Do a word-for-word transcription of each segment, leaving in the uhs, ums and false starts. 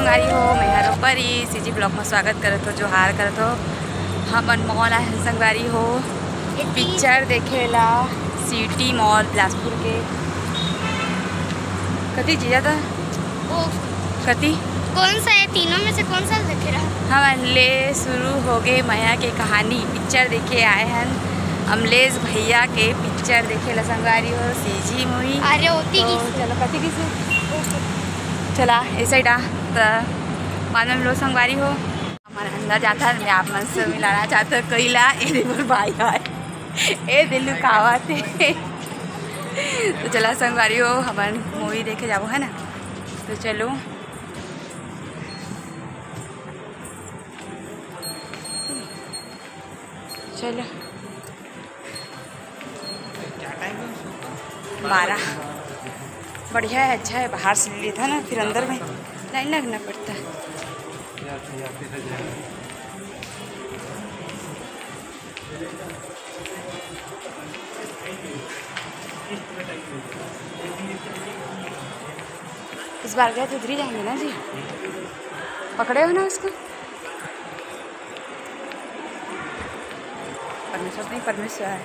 संगवारी हो, मैं हरो परी, सीजी ब्लॉग में स्वागत करत हो, जोहार करत हो। हमन मॉल आए हन संगवारी हो, पिक्चर देखे ला, सिटी मॉल बिलासपुर के। कति जिया था? वो कति? कौन सा है तीनों में से, कौन सा देखे रहा? हमन ले शुरू हो गए मया के कहानी, पिक्चर देखे आए हन अमलेश भैया के पिक्चर देखे ला संगवारी हो, सीजी मूवी। अरे होती तो किस? चलो कति किस? चला ऐसे ही डा त बाद में मिलो संगवारी हो। हमन अंदर जाता है, मैं आप मन से मिलाना चाहता हूँ कोई ला, ए दे मोर भाई है, ए दे लुकावत हे। तो चला संगवारी हो, हमन मूवी देखे जाबो है ना, तो चलो। चलो। बारह। बढ़िया है, अच्छा है, बाहर से ले लेता ना, फिर अंदर में लाइन लगना पड़ता है। इस बार गए तो उधर ही जाएंगे ना जी, पकड़े हो ना उसको। परमेश्वर नहीं, परमेश्वर।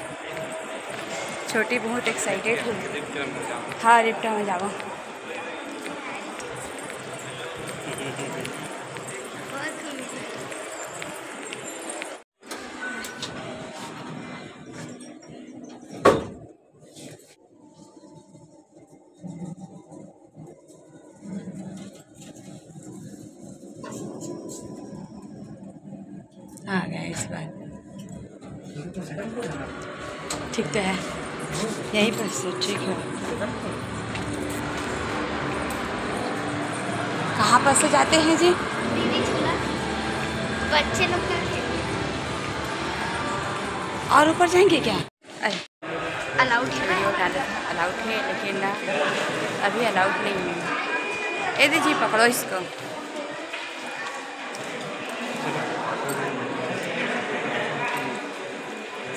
छोटी बहुत एक्साइटेड हो। हाँ, लिफ्ट में जाओ। आ गया इस बार। ठीक तो है, यहीं पर से ठीक है। कहाँ पर से जाते हैं जी? दीदी झूला बच्चे लोग का खेल। और ऊपर जाएंगे क्या? अरे। अलाउड है। वीडियो डाले थे, अलाउड है, लेकिन ना, अभी अलाउड नहीं है। ए दीजिए, पकड़ो इसको।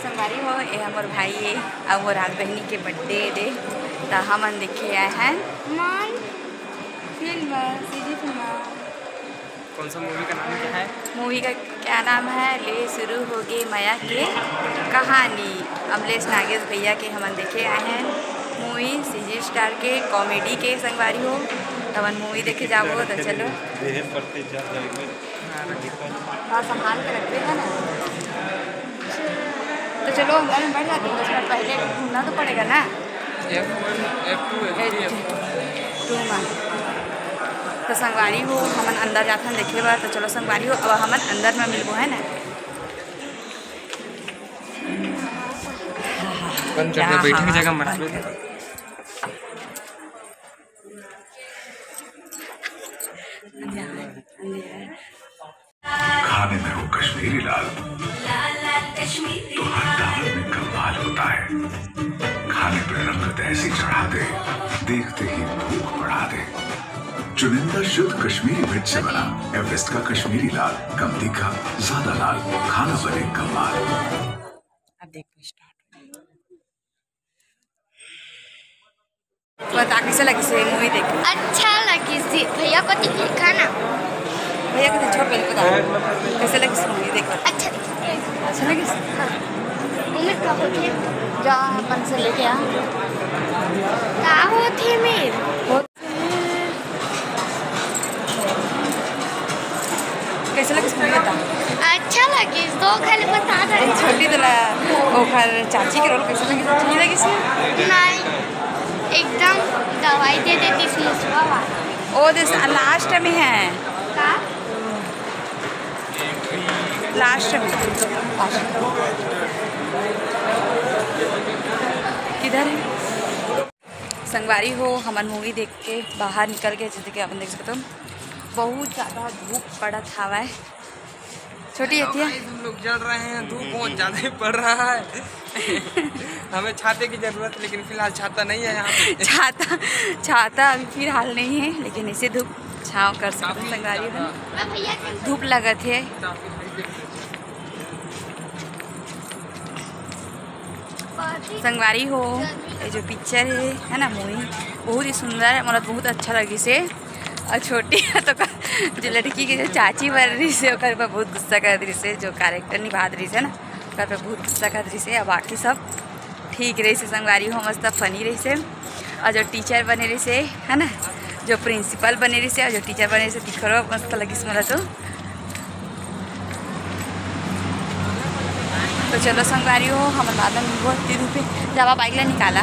संगवारी हो, ए हमर भाई ए, अउ मोर आग बहिनी के बर्थडे ए दे, त हमन देखे आए हैं मन फिल्म, सीजी फिल्म। कौन सा मूवी का नाम क्या है? मूवी का क्या नाम है? ले शुरू हो गए मया के कहानी। अमलेश नागेश भैया के हमन देखे आए हैं मूवी, सीजी स्टार के, कॉमेडी के संगवारी हो। त हमन मूवी देखे जाबो, त चलो। देहे पड़ते जा जाएंगे। थोड़ा संभाल के रखबे, है ना? तो चलो, अंदर में बैठ जाते हैं, उसमें पहले घूमना तो पड़ेगा ना। F one, F two, F three, F four। Two में। तो संगवारी हो, हमन अंदर जाथन देखे बर, तो चलो संगवारी हो, अब हमन अंदर में मिलबो, है ना? बंद कर दे, बैठे की जगह मत। खाने में हो कश्मीरी लाल, तो हर दाल में कमाल होता है। खाने पे रंगत ऐसी चढ़ा दे, देखते ही भूख बढ़ा दे। चुनिंदा शुद्ध कश्मीरी मिर्च से बना एवरेस्ट का कश्मीरी लाल, कम तीखा, ज्यादा लाल, खाना बने कमाल। अब देखो, स्टार्ट हो गया। बता, कैसे लगिस हे मूवी देख के? अच्छा लगिस हे। भैया को दिखा ना। भैया को छोड़, पहले बता, कैसे लगिस हे मूवी देख के? अच्छा लगिस। अच्छा लगिस? हाँ। उमेर का होथे? जा, अपन से लेके आ। का होथे मेर? कैसे लगिस मूवी बता? अच्छा लगिस, तो खाली बता दे। छोटी तोला ओखर चाची के रोल कैसे लगिस? अच्छा नहीं लगिस? नहीं, एकदम दवाई दे देतिस मुसवा वाला। ओ दिस लास्ट में है। का? लास्ट में। किधर है? संगवारी हो, हमन मूवी देख के बाहर निकल गए, जैसे कि अपन देख सकते हो, बहुत ज़्यादा धूप पड़त हवय। छोटी तो एतिया। Guys, हम लोग जल रहे हैं, धूप बहुत ज़्यादा ही पड़ रहा है। हमें छाते की ज़रूरत है, लेकिन फिलहाल छाता नहीं है यहाँ पे। छाता, छाता अभी फिलहाल नहीं है, लेकिन ऐसे धूप छाँव कर सकते हैं काफी संगवारी हो। ज़्यादा धूप लगत है। काफी संगवारी हो, ये जो पिक्चर है, है ना, मूवी बहुत ही सुंदर है, मतलब बहुत अच्छा लगिस हे। और छोटी है तो का, जो लड़की के जो चाची बन रहिस हे, ओकर ऊपर बहुत गुस्सा करत रहिस हे, जो character निभात रहिस हे ना, ओकर पे बहुत गुस्सा करत रहिस हे। अब बाकी सब ठीक रहिस हे संगवारी हो, मस्त funny रहिस हे। और जो teacher बने रहिस हे, है ना, जो principal बने रहिस हे और जो teacher बने रहिस हे, तिखरो मस्त लगिस मोला तो। तो चलो संगवारी हो, हमन बाद में मिलबो तीन पे। जावा bike ला निकाला।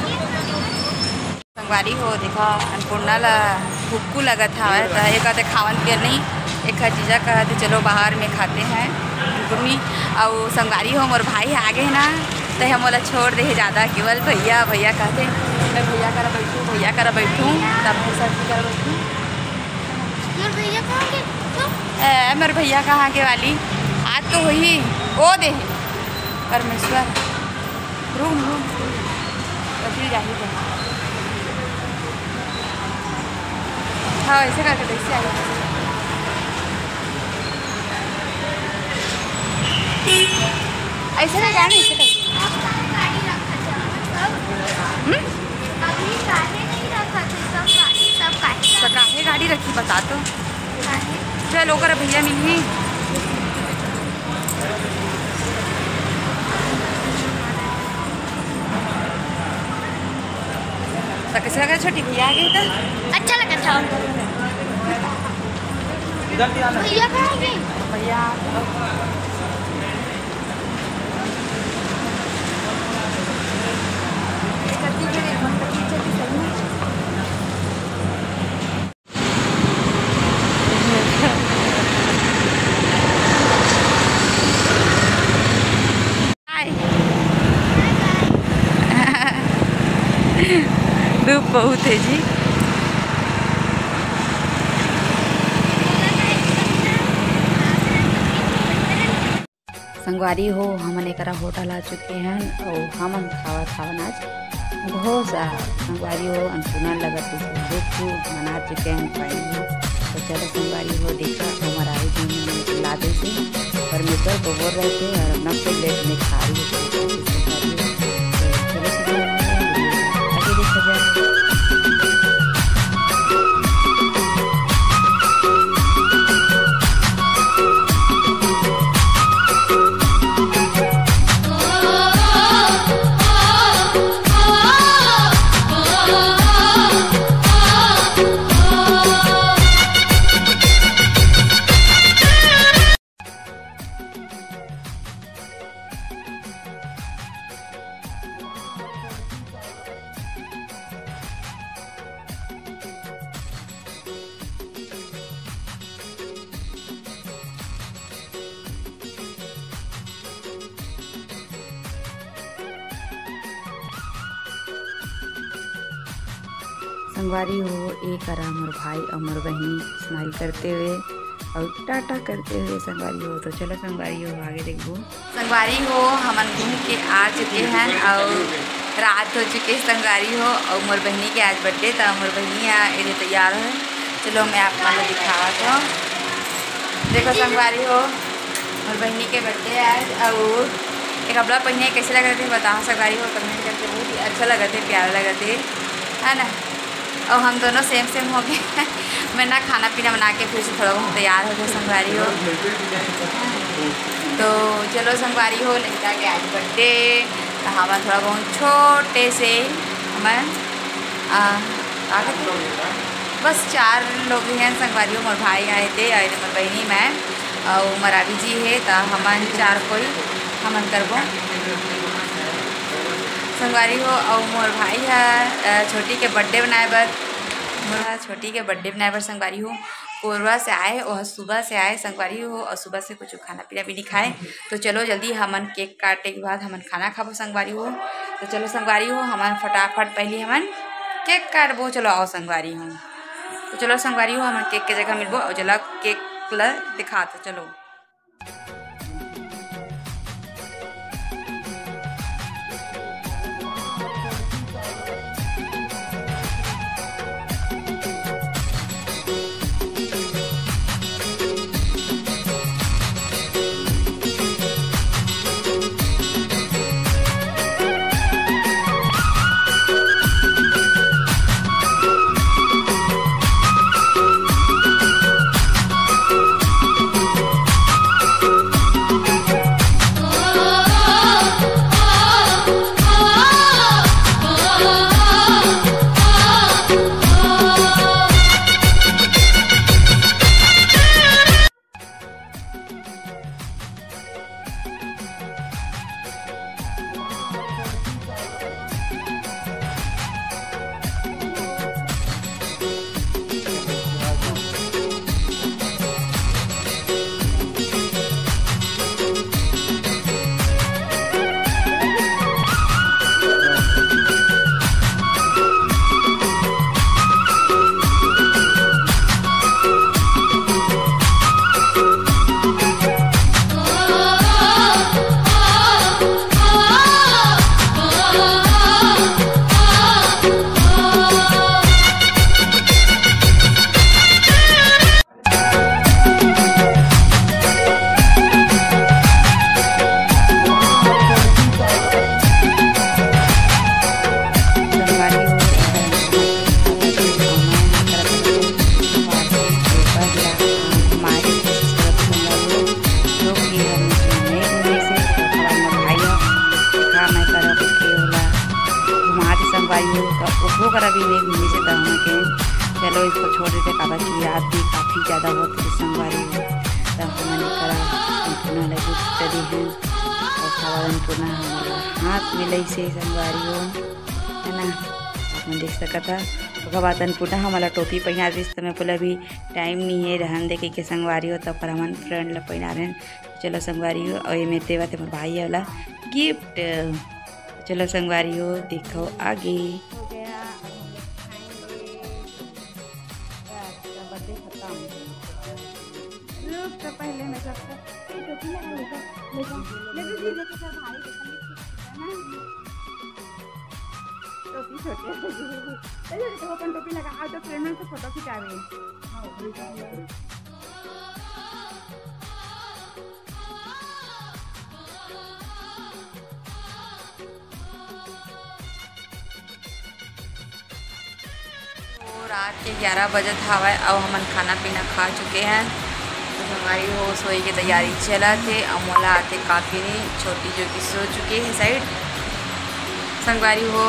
संगवारी हो, देखा, अन्नपूर्णा ला भुक्कू लगत हवय, त एक आधे खावन पियन नहीं, एक आध जीजा कहत हे, "चलो बाहर में खाते हैं कुरकुरी।" अउ संगवारी हो, मोर भाई ह आगे हे ना, त हे मोला छोड़ दे हे जादा, केवल भैया, भैया कहते, मैं भैया करा बैठूं, भैया करा बैठूं, तब मैं सर जी करा बैठूं। मोर भैया कहाँ के? ए, मोर भैया कहाँ के वाली? आज तो वही, ओ दे हे, परमेश्वर। रुक, रुक, रुक। अभी जाही बन। हाँ, ऐसे करके, ऐसे आई। ऐसे नहीं जाना, ऐसे कर। हम्म? तो काहे गाड़ी रखी, बता तो। चल, ओकर भैया मिलही। तो कैसे लगा छोटी भैया आ गई तो? अच्छा लगा था। भैया कहाँ गए? भैया आ गए। हाय। धूप बहुत है जी। संगवारी हो, हमन एकरा होटल आ चुके हन अउ हमन खावत हवन आज। बहुत सारा संगवारी हो, अन्नपूर्णा लगत हे, भुक्कू मना चुके हन finally। तो चलो संगवारी हो, देखा, हमर आई जी ने ला दे से परमेश्वर को बोल रहे थे और अपना plate में खा रही है। तो चलो संगवारी हो, आगे देखा जाए। संगवारी हो, ए करा मोर भाई अउ मोर बहिनी smile करते हुए अउ टाटा करते हुए संगवारी हो। तो चलो संगवारी हो, आगे देखबो। संगवारी हो, हमन घूम के आ चुके हन अउ रात हो चुके हे संगवारी हो। अउ मोर बहिनी के आज birthday, त मोर बहिनी ह एदे तैयार हे। चलो मैं आप मन ल दिखावत हव। देखो संगवारी हो, मोर बहिनी के birthday हे आज अउ ये कपड़ा पहिने कैसे लगत हे बताओ संगवारी हो, comment करके। बहुत ही अच्छा लगत हे, प्यारा लगत हे, है ना। अउ हम दोनों same same हो गए। मैं ना खाना पीना बना के फिर से थोड़ा बहुत तैयार हो गए संगवारी हो। तो चलो संगवारी हो, लड़का के आज birthday, तो हमन थोड़ा बहुत छोटे से हमन, आ, का कहते? बस चार लोग ही हैं संगवारी हो, मोर भाई आए थे, आए थे मोर बहिनी, मैं अउ मोर अभी जी हे, त हमन चार कोई हमन करबो संगवारी हो। अउ मोर भाई ह, अ, छोटी के birthday बनाए बर, मोर छोटी के birthday बनाए बर संगवारी हो, कोरबा से आए, ओह सुबह से आए संगवारी हो, अउ सुबह से कुछ खाना पीना भी नहीं खाए। तो चलो जल्दी हमन cake काटे के बाद हमन खाना खाबो संगवारी हो। तो चलो संगवारी हो, हमन फटाफट पहली हमन cake काटबो। चलो आओ संगवारी हो, तो चलो संगवारी हो, हमन cake के जगह मिलबो अउ चला cake ल दिखा। तो चलो। संगवारी हो, त ओकरो करा भी नहीं घूमे से त हमन के चलो इसको छोड़ देते, काबर कि रात भी काफी ज्यादा होत रहिस संगवारी हो। त हमन एकरा संपूर्ण ला gift दे दे हन। अउ ओखर बाद अन्नपूर्णा हमन ला हाथ मिलाइस हे संगवारी हो, है ना, आप मन देख सकत हा। ओखर बाद अन्नपूर्णा हमन ला टोपी पहिना दिस, त मैं बोला अभी time नहीं है, रहन दे कहिके संगवारी हो, त ओकर हमन friend ला पहिना रहेन। चलो संगवारी हो, अउ एमे तेवा ते मोर भाई वाला gift। चलो संगवारी हो, देखो आगे। हो गया, अब हम लोग खाएंगे। बस, अब birthday खत्म। रुक, तो पहले मैं सबको, ए, टोपी लगा, लेकर, लेकर, लेकर, लेकर, लेकर, भाई, देखो, है ना? टोपी छोटे हो गई। चलो, तो अपन टोपी लगा, आओ तो frame में से photo खिंचावे। तो रात के ग्यारह बजत हवय, अउ हमन खाना पीना खा चुके हैं। तो संगवारी हो, सोए के तैयारी चलत हे, अउ मोला आते काफी नहीं, छोटी जो कि सो चुके हैं side। संगवारी हो,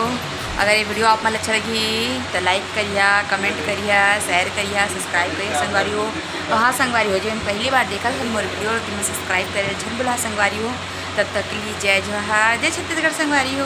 अगर ये video आप मन अच्छा लगी तो like करिया, comment करिया, share करिया, subscribe करिया संगवारी हो। और हाँ संगवारी हो, जो पहली बार देखा था मोर video, तो मैं subscribe करे झन भुला संगवारी हो। तब तक के लिए जय जोहार, जय छत्तीसगढ़ संगवारी हो।